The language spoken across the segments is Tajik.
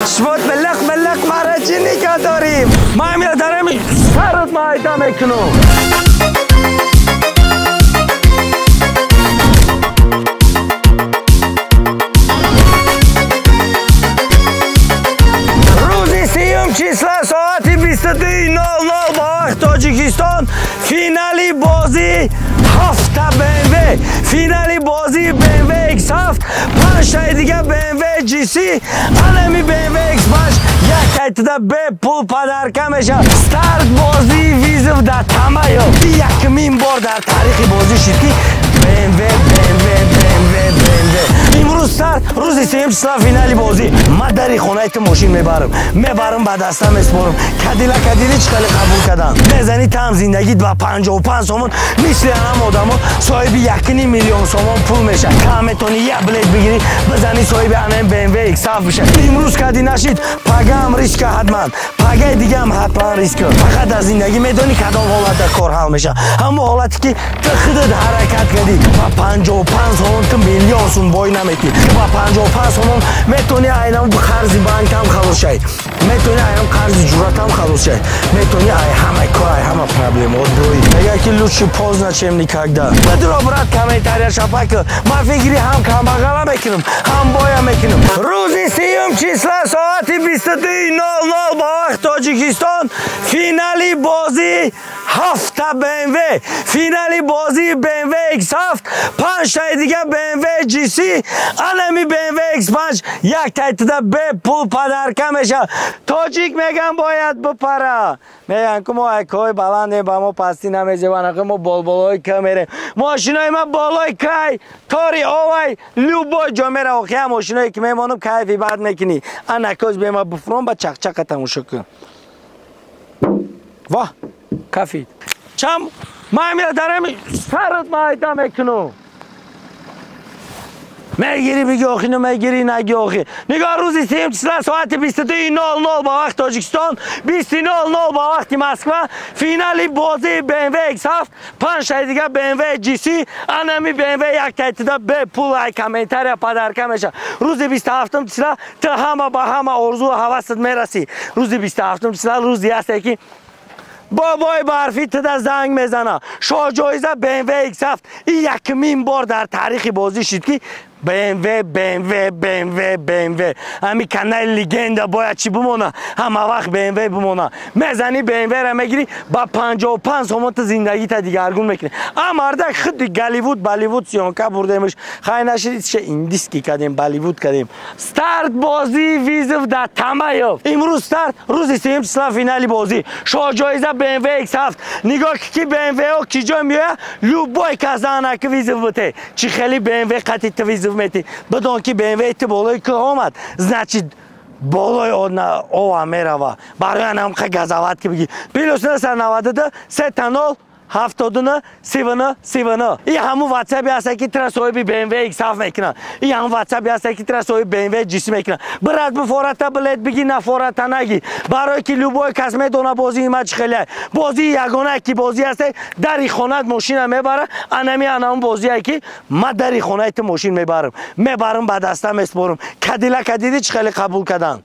Чашмот милиқ милиқ, мара чӣ нигоҳ дорим? Ман ҳамина дар ҳами сарат майда мекунам. Рӯзи сеюм числа соати 22:00 ба вақт Тоҷикистон финали бозии ҳафта BMW, финали бозии BMW X7, панҷтаи дига BMW GC, анами BMW X5 як тайтида бепул подарка мешавад. Старт бозии вызов дар Тамаё. Якумин бор дар таърихи бозӣ шид, ки BMW, BMW, BMW, BMW. Имрӯз старт, рӯзи сеюм числа финали бозӣ. Ман дари хонаи ту мошин мебарам, мебарам, ба даста меспорам. Кадилака диди, чӣ хеле қабул кардам? Мезани там зиндагит ба 55 сомон, мисли ҳам одамо соҳиби 1,5 миллион сомон пул мешавад. Там метавонӣ як билет бигирӣ, бизани, соҳиби анам BMW X7 бишавад. Имрӯз кади нашид, пагаам риска, ҳатман пагаи дигаам ҳатман риска. Фақат дар зиндагӣ медонӣ, кадом ҳолатда кор ҳал мешавад? Ҳамон ҳолате ки ту худат ҳаракат кардӣ. Ба 55 сомон ту миллион сум бой наметӣ. Ба 55 сомон метавонӣ айнам қарзи банкам халос шавӣ, метавонӣ айнам қарзи ҷуръатам халос шавӣ, метавонӣ ай ҳамаи кор, ай ҳама проблемаот бироӣ. Мегӯяд, ки лучше поздно, чем никогда. Бидро, брат, комментария шапака. Ман фикри ҳам камбағала мекунам, ҳам боя мекунам. Рӯзи сеюм числа соати 22:00 ба вақт Тоҷикистон финали бозии ҳафта BMW, финали бозии BMW X7, панҷтаи дига BMW GC, анами BMW X5 як тайтида бепул подарка мешавад. Тоҷик меган бояд бипара. Меган, ку мо айкои баландем, ба мо пастӣ намезебанд. Мо болболои ка мерем, мошинои ма болои кай тори овай, любой ҷо мера. Охия мошиное ки мемонам, кайфи бад мекунӣ. Анакоз бема буфурон, ба чақчақа тамошо кун. Ва кафид чам. Ман ҳамина дар ҳами сарат майда мекунам. Мегирӣ, биги охи, намегирӣ, наги охи. Нигоҳ, рӯзи сеюм числа соати 22:00 ба вақти Тоҷикистон, 20:00 ба вақти Москва финали бозии BMW X7, панҷтаи дига BMW GC, анами BMW як тайтида бепул ай комментария подарка мешавад. Рӯзи 27-ум числа ту ҳама ба ҳама орзуу ҳавасат мерасӣ. Рӯзи 27-ум числа рӯзе ҳасте, ки бобои барфӣ туда занг мезана. Шоҳҷоиза BMW X7. Ин якумин бор дар таърихи бозӣ шид, ки BMW, BMW, BMW, BMW. Ҳами канали легенда бояд чӣ бимона? Ҳама вақт BMW бимона. Мезани, BMW-ра мегирӣ, ба 55 сомон ту зиндагита дигаргун мекунӣ. А мардак худи Голливуд, Болливуд съёмка бурдемш. Хай нашид, ше индийский кардем, Болливуд кардем. Старт бозии вызов дар Тамаёв. Имрӯз старт, рӯзи сеюм числа финали бозӣ. Шоҳҷоиза BMW X7. Нигоҳ, ки BMW-о ки ҷо меояд, любой кас занаки вызов бите. Чӣ хели BMW қати ту вызов метӣ? Бидон, ки BMW ту болои кӯ омад, значит, болои ова мерава. Барои анамқа газават ки бигӣ. Плюс 992 3 0 79 39 39. И ҳамун ватсапе ҳаста, ки тра соҳиби BMW X7 мекунад. И ҳамун ватсапе ҳаста, ки тра соҳиби BMW GC мекунад. Брат, бифората билет биги, нафората наги. Барое ки любой кас медона бозии ма чӣ хеле. Бозии ягонае ки бозӣ ҳаста, дари хонат мошина мебара. Анами анамун бозие, ки ма дари хонаи ту мошин мебарам, мебарам, ба даста меспорам. Кадилака диди, чӣ хеле қабул карданд?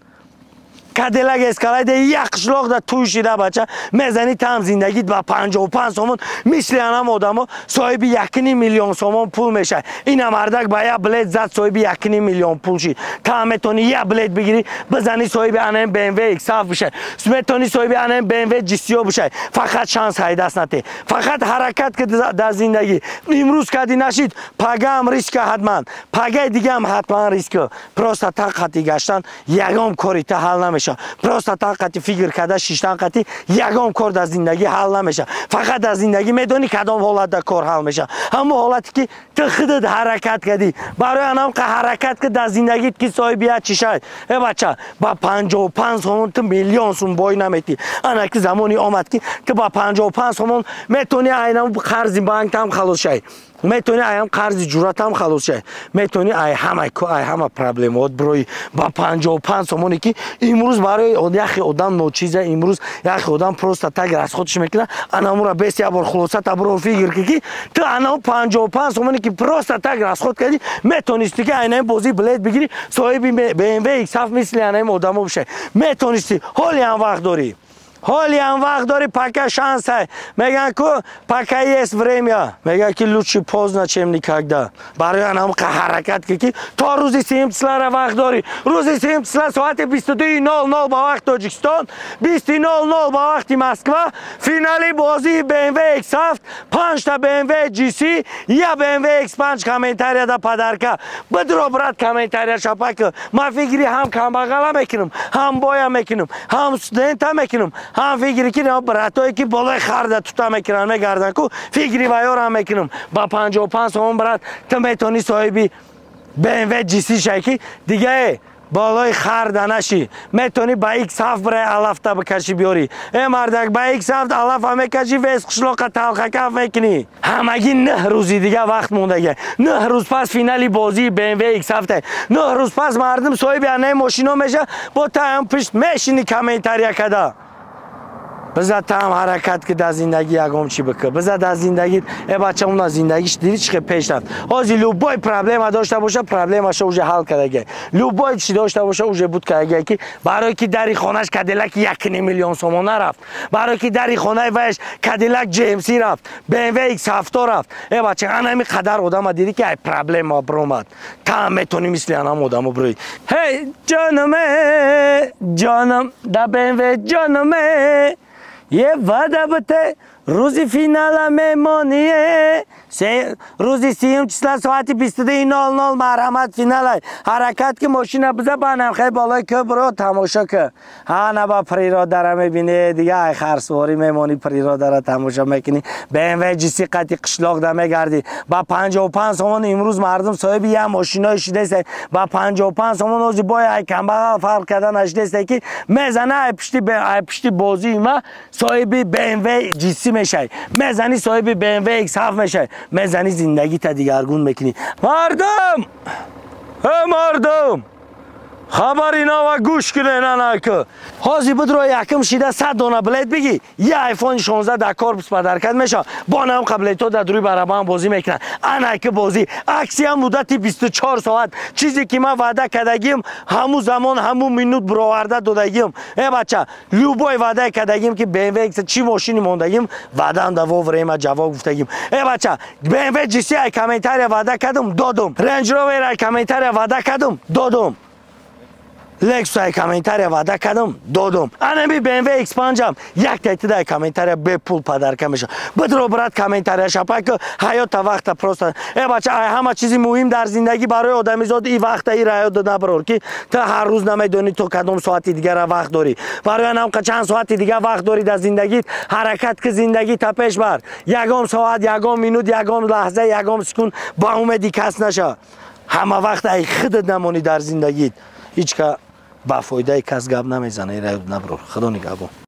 Кадилак Эскалейда як қишлоқ да туй шида, бача. Мезани, там зиндагит ба 55 сомон, мисли анам одамо соҳиби 1,5 миллион сомон пул мешавад. Ина мардак ба як билет зад, соҳиби 1,5 миллион пул шид. Та метавонӣ як билет бигирӣ, бизанӣ, соҳиби анам BMW X7 бишавӣ, метавонӣ соҳиби анам BMW GC бишавӣ. Фақат шанс ҳайдаст натӣ, фақат ҳаракат ки дар зиндагӣ. Имрӯз кади нашид, пагаам риска, ҳатман пагаи дигаам ҳатман риска. Просто тақати гаштан ягон кори та ҳал намешавад. Просто тақати фикр карда шиштан қати ягон кор дар зиндагӣ ҳал намешавад. Фақат дар зиндагӣ медонӣ, кадом ҳолатда кор ҳал мешавад? Ҳамон ҳолате ки ту худат ҳаракат кардӣ. Барои анамқа ҳаракат ки дар зиндагит, ки соҳиби як чӣ шавад. Э бача, ба 55 сомон ту миллион сум бой наметӣ. Ана ки замоне омад, ки ту ба 55 сомон метавонӣ айнам қарзи банкам халос шавӣ. Метавонӣ аям қарзи ҷуръатам халос шавӣ, метавонӣ ай ҳама проблемаот бироӣ ба 55 сомоне, ки имрӯз барои яхе одам ночиза, имрӯз яхе одам просто так расходш мекунад. Анамура бес як бор хулосата биро, фикр ки ту анаму 55 сомоне, ки просто так расход кардӣ, метавонистӣ, ки айнаи бозӣ билет бигирӣ, соҳиби BMW X7 мисли анаи одамо бишавӣ. Метавонистӣ, ҳоли ҳам вақт дорӣ, ҳоли ҳам вақт дорӣ, пока шанс ай. Мегӯянд ку, пока есть время, мегӯянд, ки лучше поздно, чем никогда. Барои анам ҳаракат ки то рӯзи сеюм числара вақт дорӣ. Рӯзи сеюм числа соати 22:00 ба вақти Тоҷикистон, 20:00 ба вақти Москва, финали бозии BMW X7, панҷта BMW GC, я BMW X5 комментарияда подарка. Бидро, брат, комментария шапак. Ман фикри ҳам камбағала мекунам, ҳам боя мекунам, ҳам студента мекунам, ҳам фикри ки братое, ки болои харда тута мекунанд, мегарданд ку, фикри ваёрам мекунам. Ба 55 сомон, брат, ту метавонӣ соҳиби BMW GC шавӣ, ки дигае болои харда нашӣ. Метавонӣ ба X7 бирай, алафта бикашӣ, биёрӣ. Э, мардак, ба X7 алафа мекашӣ, вес қишлоқа талхакаф мекунӣ. Ҳамагӣ 9 рӯзи дига вақт мондага. 9 рӯз пас финали бозии BMW X7. 9 рӯз пас мардум соҳиби анаи мошино меша, бо таам пишт мешини комментария када. Биза таам ҳаракат ки дар зиндагӣ ягон чӣ бикӣ. Биза дар зиндагӣ, э бача, уна зиндагиш диди, чӣ хел пеш рафт. Ҳозир любой проблема дошта боша, проблемаша уже ҳал кардага. Любой чӣ дошта боша, уже буд кардага, ки барое ки дари хонаш Кадиллаки 1,5 миллион сомона рафт, барое ки дари хонаи ваяш Кадиллак GMC рафт, BMW X7 рафт. Э бача, анами қадар одама диди, ки ай проблема биромад. Таам метонӣ мисли анам одамо бироӣ. Ҳей, ҷонаме, ҷонам, да BMW, ҷонаме, е вада бите, рӯзи финала мемоние. Рӯзи сиюм числа соати 22:00, марҳамат, финала. Ҳаракат ки, мошина биза, ба намхай болои кӯ биро, тамошо ки. Ҳана ба природара мебини, дига ай харсуворӣ мемонӣ, природара тамошо мекунӣ, BMW GC қати қишлоқда мегардӣ. Ба 55 сомон имрӯз мардум соҳиби як мошинои шидаста. Ба 55 сомон ҳозир бой ай камбағал фарқ карда нашидаста, ки мезана ай пишти бозии ма соҳиби BMW GC мешавӣ, мезанӣ, соҳиби BMW X7 мешавӣ, мезанӣ, зиндагита дигаргун мекунӣ. Мардум, э мардум, хабари нава гӯш кунед. Анаку ҳозир будро, якум шида 100 дона билет бигӣ, я iPhone 16 дар корпус подаркат мешавад. Бо нам қаблето дар дуруи барабан бозӣ мекунанд. Анаки бозӣ аксия муддати 24 соат. Чизе ки ман ваъда кардагим, ҳамун замон, ҳамун минут бироварда додагим. Э бача, любой ваъдае кардагим, ки BMW чӣ мошини мондагим, ваъдаам да вовремя ҷавоб гуфтагим. Э бача, BMW GC ай комментария ваъда кардам, додум. Range Rover ай комментария ваъда кардам, додум. Lexus ай комментария ваъда кардам, додум. Анами BMW X5 як тайтида комментария бепул подарка меша. Бидро, брат, комментария шапак. Ҳаёта вақта просто, э бача, ай ҳама чизи муҳим дар зиндагӣ барои одамизод и вақта и раёд набарор, ки ту ҳар рӯз намедонӣ, то кадом соати дигара вақт дорӣ. Барои анам чанд соати дига вақт дорӣ дар зиндагит, ҳаракат ки, зиндагӣ та пеш бар. Ягон соат, ягон минут, ягон лаҳза, ягон секунд ба умеди кас наша. Ҳама вақт ай худат намонӣ дар зиндагит. Ҳеҷ ка ба фоидаи кас гап намезана, ира наброр. Худо нигаҳбон.